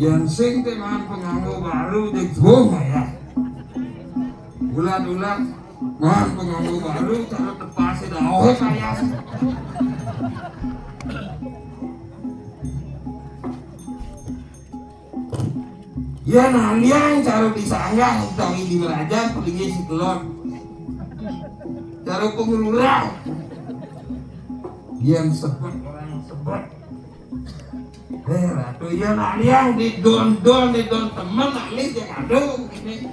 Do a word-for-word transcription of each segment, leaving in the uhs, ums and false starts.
Yén sing té maan panganggo baru, jeg bung ya. Ulat-ulat maan panganggo baru, cara tepasé daohé payas. Yén aliang cara di sanggah utawi di merajan, palingih sikelon. Cara panglurah. Yén sebet orang sebet. Eh, Ratu, yén aliang di don-don, di don temen, alih jeg adu, kéné.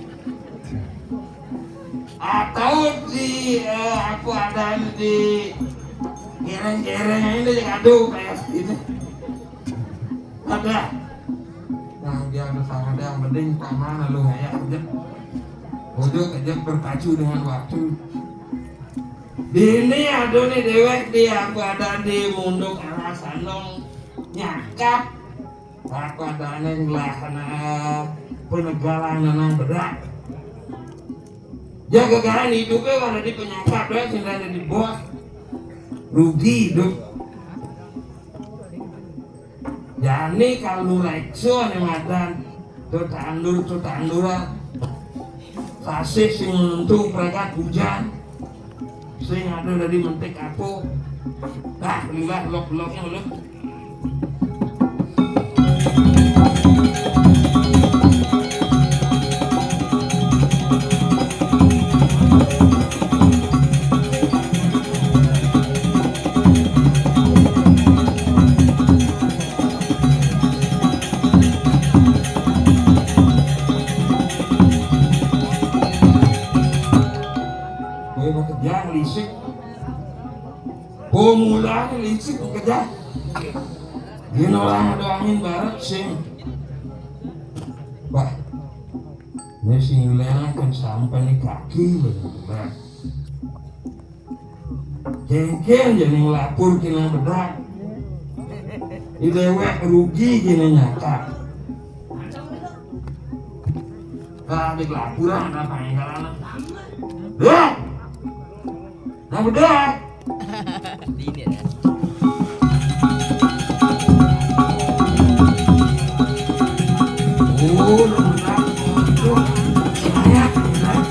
Atau di, eh, apa adané di gereng-gereng ini jeg adu kayak gini. Ada. Nah, biar ada sama ada yang penting keamanan lu ya, aja. Ojo aja berpacu dengan waktu. Dini adané déwék di apa adané di munduk alas anong nyakap. Apa adané ngelah anak penegalan anak bedak. Jaga garan hidupé wah dadi penyakap, ya, sing dadi bos. Rugi hidup. Jani kalau reksa né madan, tetandur, tetanduran. Sasih sing nentu pragat hujan. Sing ada dadi mentik apa. Dah, liwat lok-loknya lu. Kowe mau kerja lisik. Pemula lisik kerja. Gini orang ada angin barat sing. Bah, ini sing kan sampai nih kaki bener. Jengkel jadi ngelapor kena bedak. Di dewek rugi kena nyata. Nah, di laporan apa yang jalan? Dek! Nah, bedak! Ini ya. Oh, bedak. Tuh. Banyak, bedak.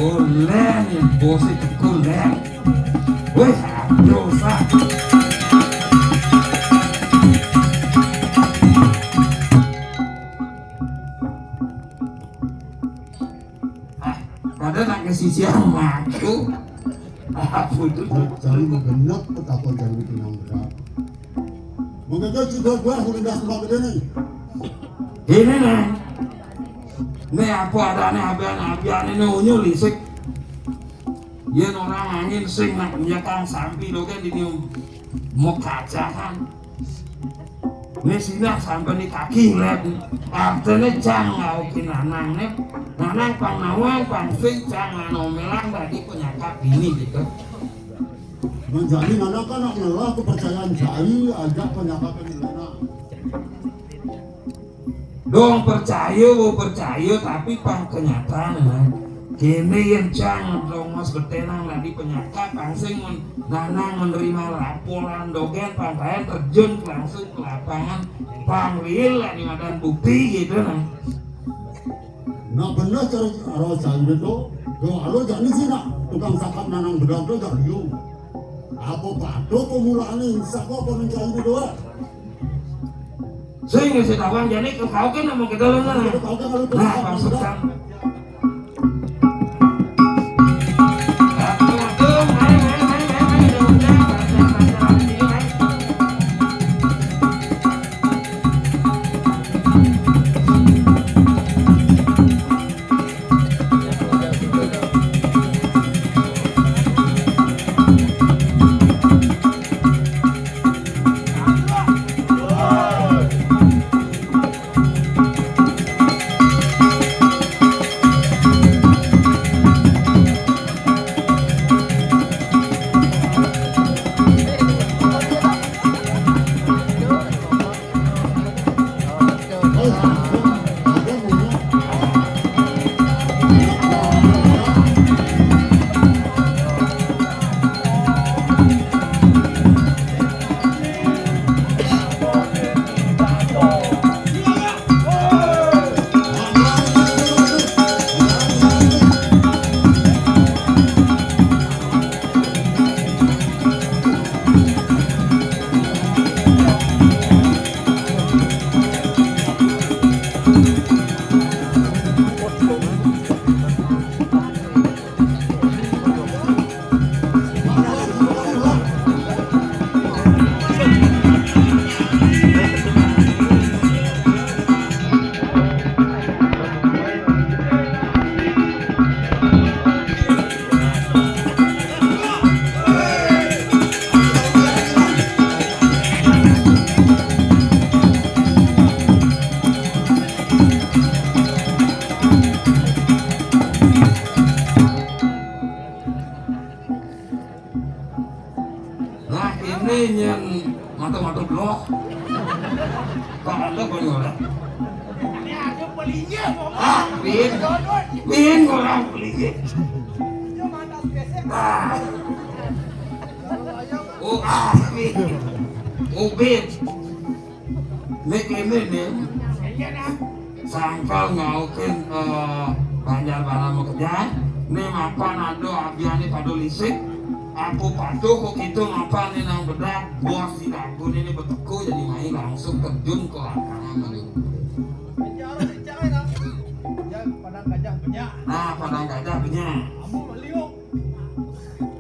Oh, Len, yang bosé tekun, Len. Wis, abros, ah. Ah, pada nak ke sisi yang maju. Ah, putus. Cari mau genep, petapon cari bikin yang berat. Mengkeke juga gua, udah dah sebab ini. Ini, Len. Né apa adané abian-abiané né unyul lisik. Yén orang angin sing nak nyekang sampi lho kan ini mekacahan. Né sinah sampai ni kaki lep. Artiné cang ngaukin nanang né. Nanang pang nawang pang sing cang nganomelang bagi penyakap ini gitu. Nah, jadi mana kan nak ngelah kepercayaan jai ajak penyakap ini. Dong percaya, bu percaya, tapi pang kenyataan, nah. Kini yang cang dong mas betenang lagi penyakit, pang sing men-, nanang menerima laporan dogen, pang kaya terjun langsung ke lapangan, pang real lah di madan bukti gitu, nah. Nah, bener cara, cara cang itu, kalau jadi sih nak tukang sakap nanang bedak tuh jadi. Apa patuh pemulaannya, siapa apa mencari itu doang? Sing ngisi tawang jani kekaukin sama kita lu, nah. Nah, maksudkan. Ini nyén mata-mata blok. Kok ada konyol? Ah, bin. Bin orang beli. Ah. Oh, ah, bin. Oh, bin. Nek ini nih. Sangkal ngaukin, eh, Banjar Barat Mekejang, né mapan ada abiané pada lisik, aku patuh kok gitu mapan né nang bedak, bos di dagu né, né beteku jadi main langsung terjun ke lapangan. Nah, Padang Gajah punya.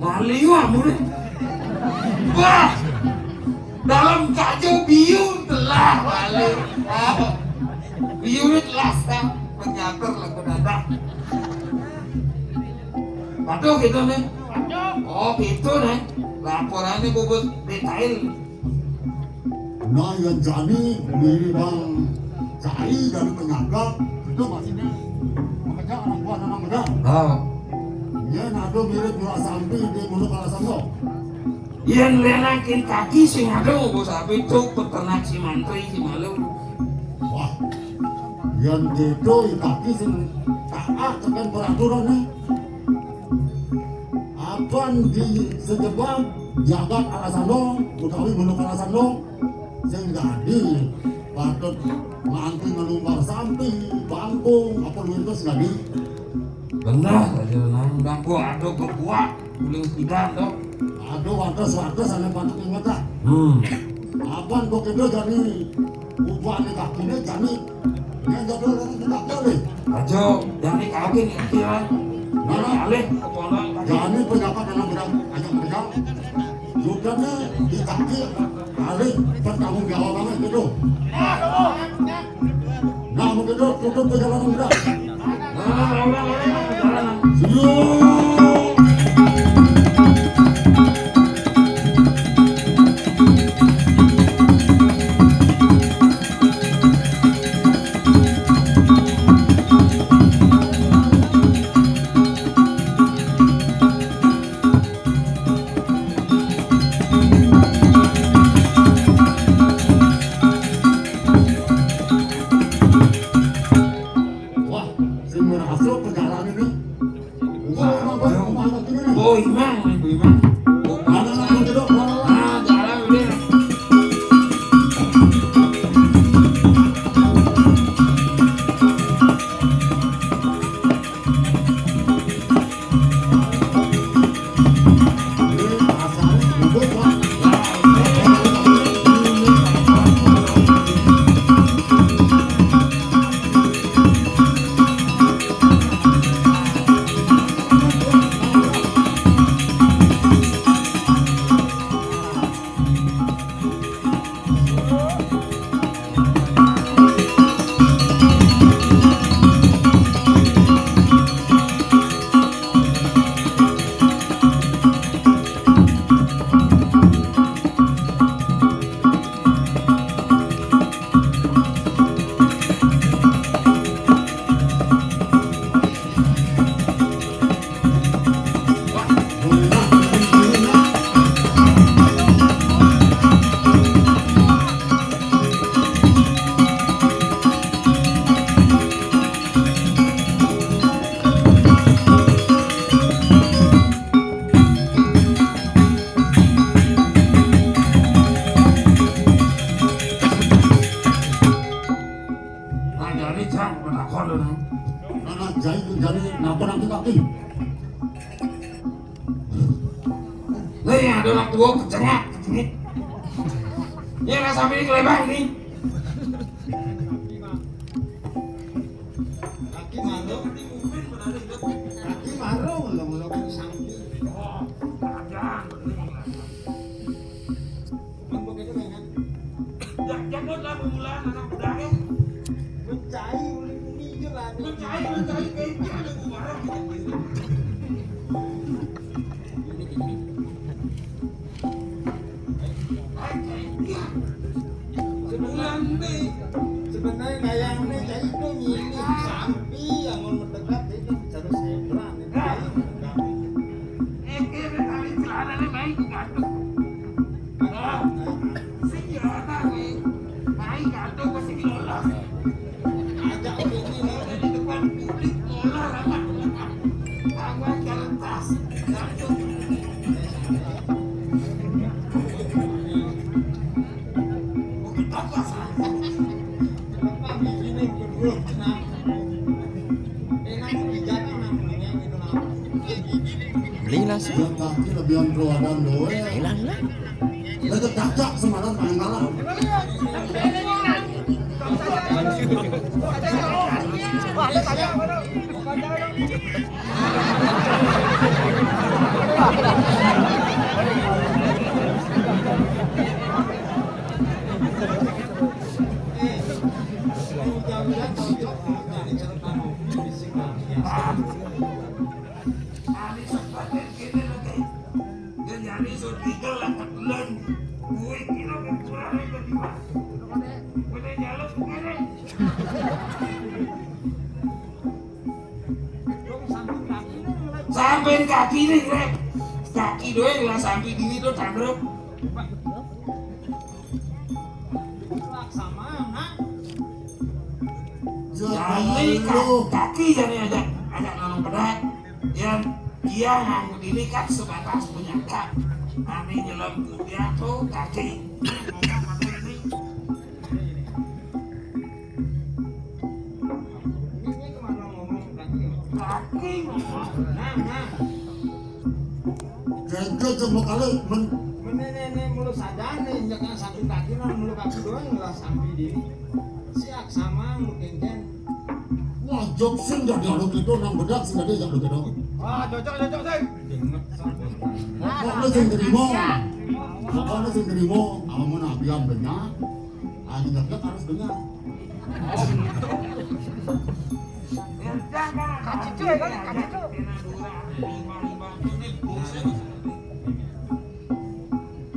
Maliu amuné. Wah. Dalam kajo biu telah balik. Ah. Biu ini telah sah penyater lagu dadah. Patuh gitu nih. Oh gitu nih. Laporannya bubut detail. Nah, yang jani mirip bang cai dari penyangga itu maksudnya mengejar anak buah anak muda. Oh. Yén ada mirip jual sampi di mulut kala sangga. Yén lenakin kaki sing ada, bos sampi itu peternak si mantri si malu. Wah, yén gitu kaki sing taat tekan peraturan nih. Apan di sejebag jagat Alasandong utawi Gunung Alasandong sing dadi patut nganti ngelumpar sampi, bangkung, apa luwih terus dadi. Bener aja nang bangku ada berbuat uling sidan tuh. Ada wates-wates ane patut inget ah. Hmm. Apan kok itu jadi ubah nih kakinya jadi Ajo, jani kawin iki lan. Nah, alih kepala. Jani pendapat dalam bidang ajak kerja. Sudah nih, di kaki, alih bertanggung jawab banget gitu. Nah, begitu tutup perjalanan udah. Nah, orang-orang perjalanan. Yuk. Wah, sing merasa perjalanan ini. Wah, wah, wah, wah, wah, wah. Oh, Imang, Imang. Mana, mana, mana, mana, mana? Ah, jalan, udah. Nah, jadi jang penakon lho, Nang. Nah, nah, jadi, jadi napa nanti kaki? Nih, ada anak tua kecengak, kecengit. Ini rasa ini kelebang ini. Kaki malu. Kaki malu, lo, lo, sambil. Cuman kok itu kan. Jak jabut lah permulaan anak muda, eh. Mencai, uli, uli, iya lah. Mencai, mencai, kayak gitu, ada kumaha, gitu. Sebulan nih, sebenarnya kayak ini, kayak itu, ini sampai yang mau mendekat, ini terus saya berani, ini mendekat. Eh, eh, eh, celana nih, baik, bagus. Yang kaki lebihan keluaran doang. Hilang lah. Lah, cekak semalam main kalah. Sampai kaki nih, Rek. Kaki doang lah, sampai diri tuh tanduk. Jadi ka-, kaki jadi ajak, ajak nolong berat. Yang dia nganggo diri kan sebatas punya kaki. Kami nyelam dia tuh kaki. Ngomong apa ini? Ini kemana ngomong kaki? Kaki ngomong. Nah, nah. Jengkel jengkel kali, men. Menene mulu sadane, nyekan satu kaki, nang mulu kaki doang ngelas sampai diri. Siap sama mungkin kan. Wah, jok sing jadi anu gitu, nang bedak sing jadi anu gitu. Wah, cocok, cocok, sing. Pokoknya sing terima. Pokoknya sing terima. Amun abian benar. Anu nyeblek harus benar. Kacicu ya, kan? Kacicu.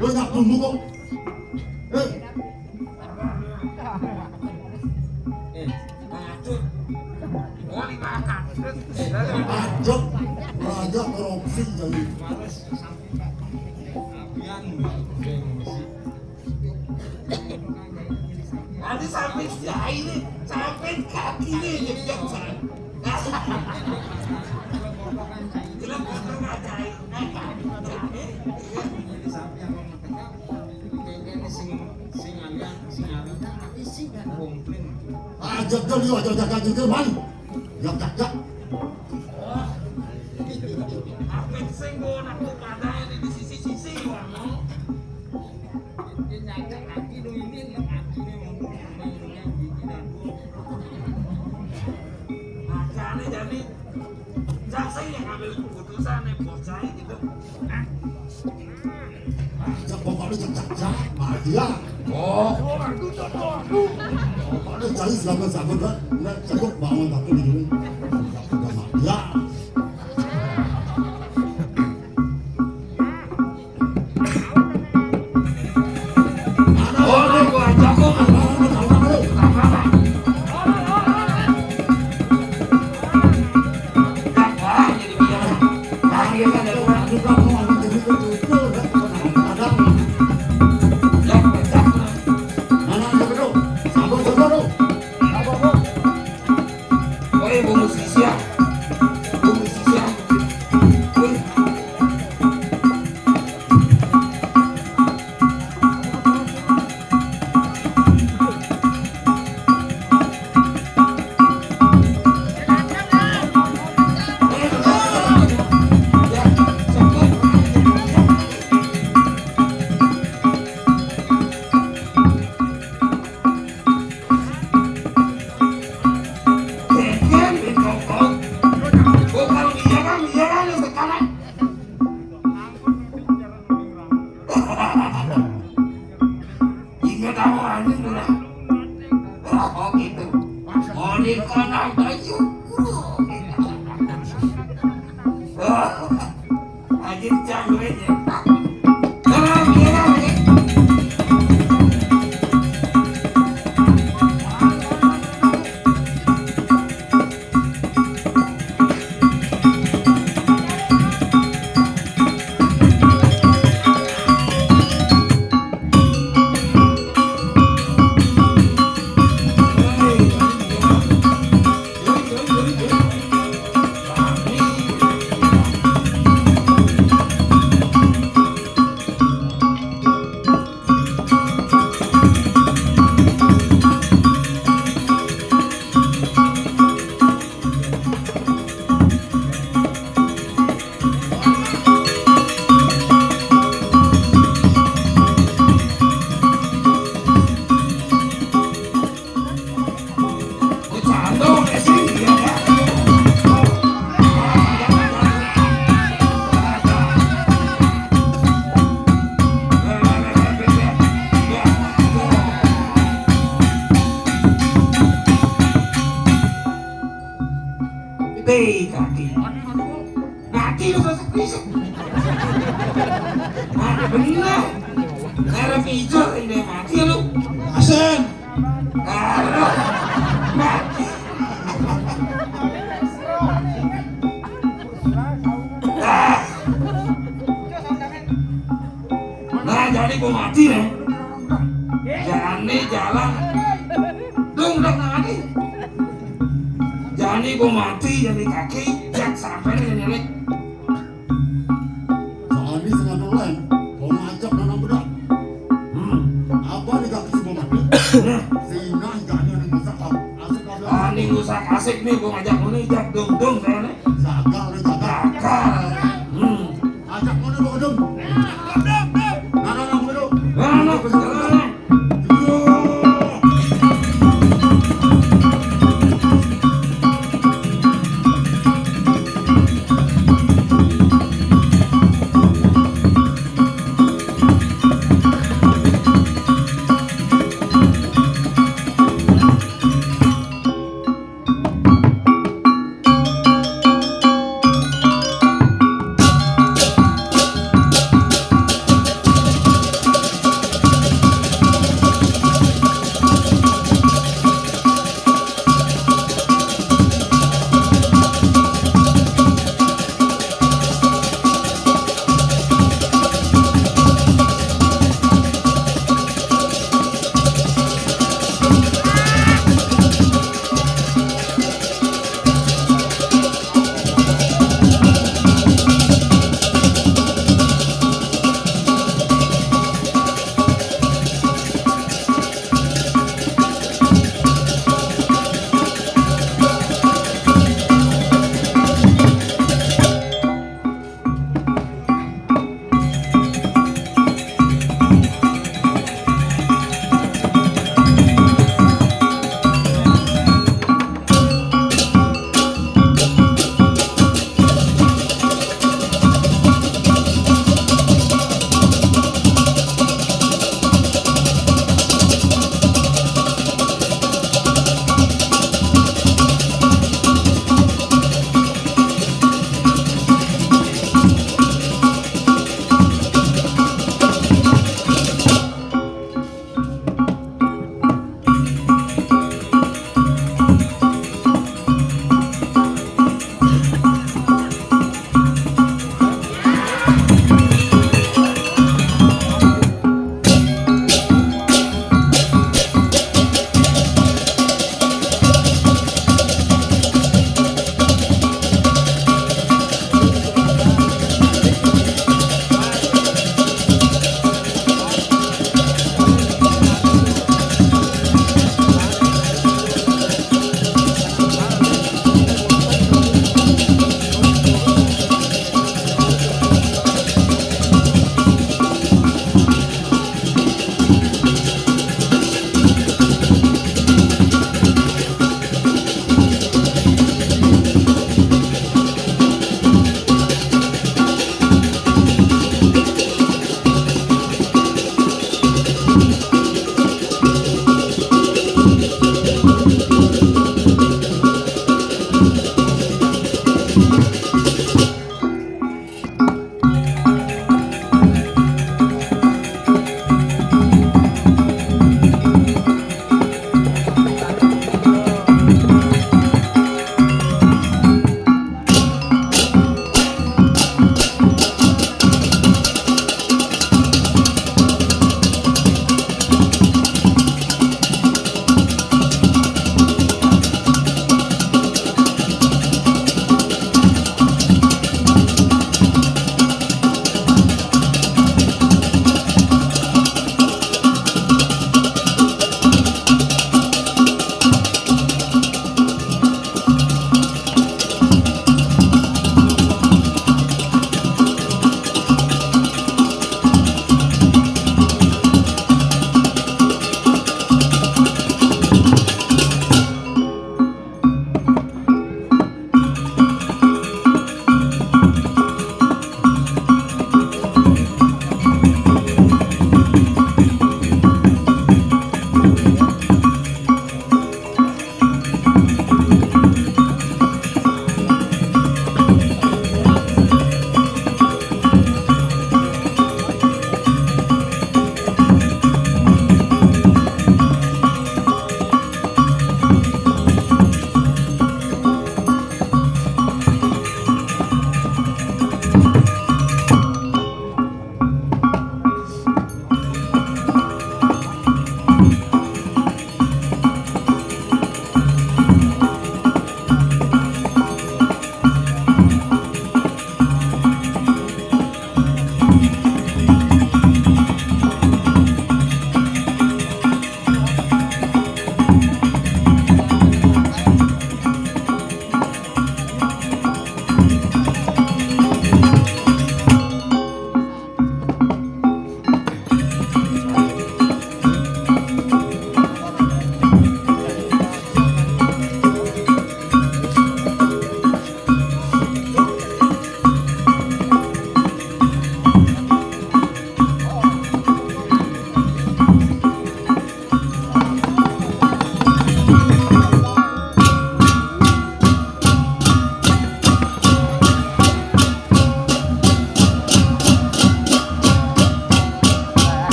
Lu nggak tunggu kok. Eh. Eh, Bacot. Raja korupsi jadi. Nanti sampai si ini, sampai kaki ini jejak saya. Jelas betul nggak, Cai? Ini sampai yang mau tegak, ini sing, sing alian, sing alian, tapi sing kan komplain. Aja dulu, aja jaga juga, man. Ya, jaga. Apa sing gua nak tuh pada ini di sisi-sisi, no? Ini nyata kaki lu ini, kaki ini ngomong sama ini yang bikin aku. Makanya jadi, cak sing yang ngambil keputusan nih, bocah gitu. Cak pokoknya cak, cak, cak, Madia. Oh. Pokoknya cari siapa-siapa kan, nggak cukup bangun tapi di sini. Udah Madia. Ingat aku anjing udah. Oh, gitu. Oh, di kono aja. Anjing canggung aja. Tenang, tenang, eh. Nah, bener. Merah hijau ini mati lu. Asen. Aduh. Mati. Ah. Nah, jadi gua mati ya. Jani jalan. Dong, dong, nanti. Jani gua mati, jadi kaki, jak sampai nih, nyelip. Soalnya setengah dolar, mau ngajak nanam bedak. Hmm. Apa nih kaki si Bang Mati? Nah. Si Inah gak ada yang bisa, Bang. Asik ada. Ah, ini rusak asik nih, gua ngajak lu nih, jak dong, dong, kayaknya. Gagal nih, gagal. Gagal. Hmm. Ajak mana, Bang Dong? Nah, nah, nah, Bang Dong. Nah, nah, nah,